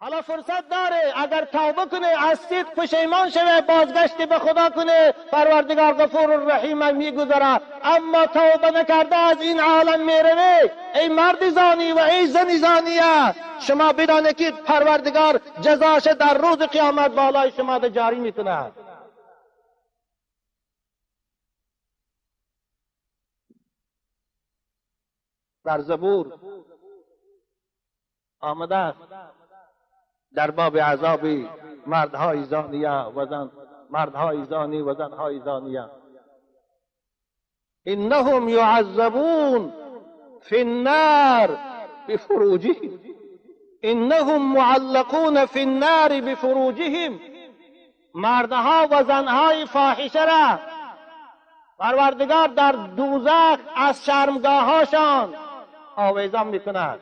حالا فرصت داره، اگر توبه کنه، از صدق پشیمان شوه، بازگشتی به خدا کنه، پروردگار غفور الرحیم میگذره. اما توبه نکرده از این عالم میروه، ای مرد زانی و ای زن زانیه، شما بدانید که پروردگار جزاش در روز قیامت بالای شما جاری میکنه. در زبور آمده است در باب عذاب مردهای زانیه و زن، مردهای زانی و زنهای زانیه: انهم یعذبون فی النار بفروجهم، انهم معلقون فی النار بفروجهم. مردها و زنهای فاحشه را پروردگار در دوزخ از شرمگاهاشان آویزان میکند.